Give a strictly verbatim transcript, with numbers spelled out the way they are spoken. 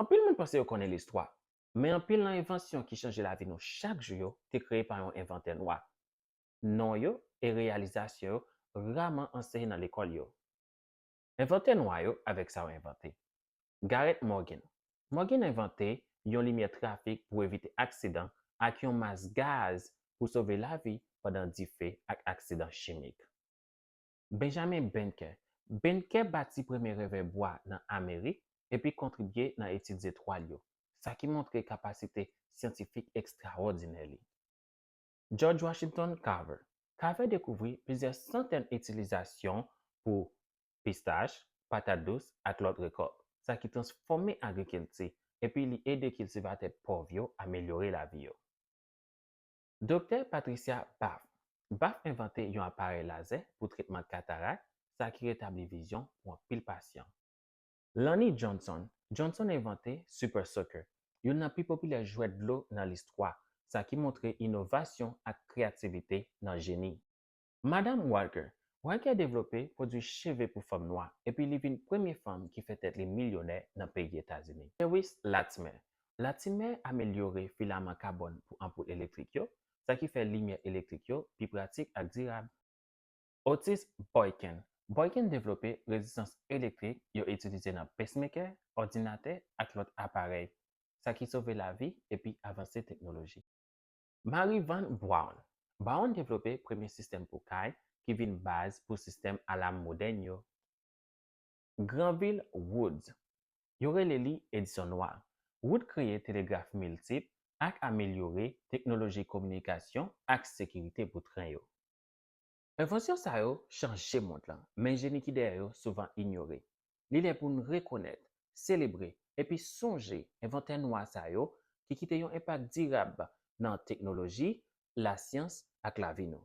Anpil moun panse yo konnen listwa, men anpil nan envansyon ki chanje lavi nou chak jou yo te kreye pa yon envantè nwa. Non yo e reyalizasyon yo raman anseye nan lekòl yo. Envantè nwa yo avèk sa yo envante. Gareth Morgan. Morgan envante yon limyè trafik pou evite aksidan ak yon mas gaz pou sove lavi pandan dife ak aksidan chimik. Benjamin Benke. Benke bati premye revè bwa nan Amerik epi kontribye nan etid zetwal yo, sa ki montre kapasite syantifik ekstrawòdinè li. George Washington Carver. Carver dekouvri plizyè santèn itilizasyon pou pistach, patat dous ak lòt rekòt, sa ki transfòme agrikilti epi li ede kiltivatè pòv yo amelyore lavi yo. Doktè Patricia Bath. Bath envante yon aparèy lazè pou tretman katarak, sa ki retabli vizyon pou anpil pasyan. Lonnie Johnson. Johnson envante Super Soaker, youn nan pi popilè jwèt dlo nan listwa, sa ki montre inovasyon ak kreyativite nan jeni. Madan Walker. Walker devlope pwodui cheve pou fanm nwa epi li vin premye fanm ki fè tèt li milyonè nan peyi Etazini. Lewis Latimer. Latimer amelyore filaman kabòn pou anpoul elektrik yo, sa ki fè limyè elektrik yo pi pratik ak dirab. Otis Boykin. Boykin devlope rezistans elektrik yo itilize nan pacemaker, òdinatè ak lòt aparèy, sa ki sove lavi epi avanse teknoloji. Marie Van Braun. Braun devlope premye sistèm pou kay ki vin baz pou sistèm alam modèn yo. Granville Woods. Yo rele li Edison Nwa. Wood kreye telegraf miltip ak amelyore teknoloji kominikasyon ak sekirite pou tren yo. Envansyon sa yo chanje mond lan, men jeni ki dèyè yo souvan inyore. Li lè pou n rekonèt, selebre, epi sonje envantè nwa sa yo ki kite yon enpak dirab nan teknoloji, lasyans ak lavi nou.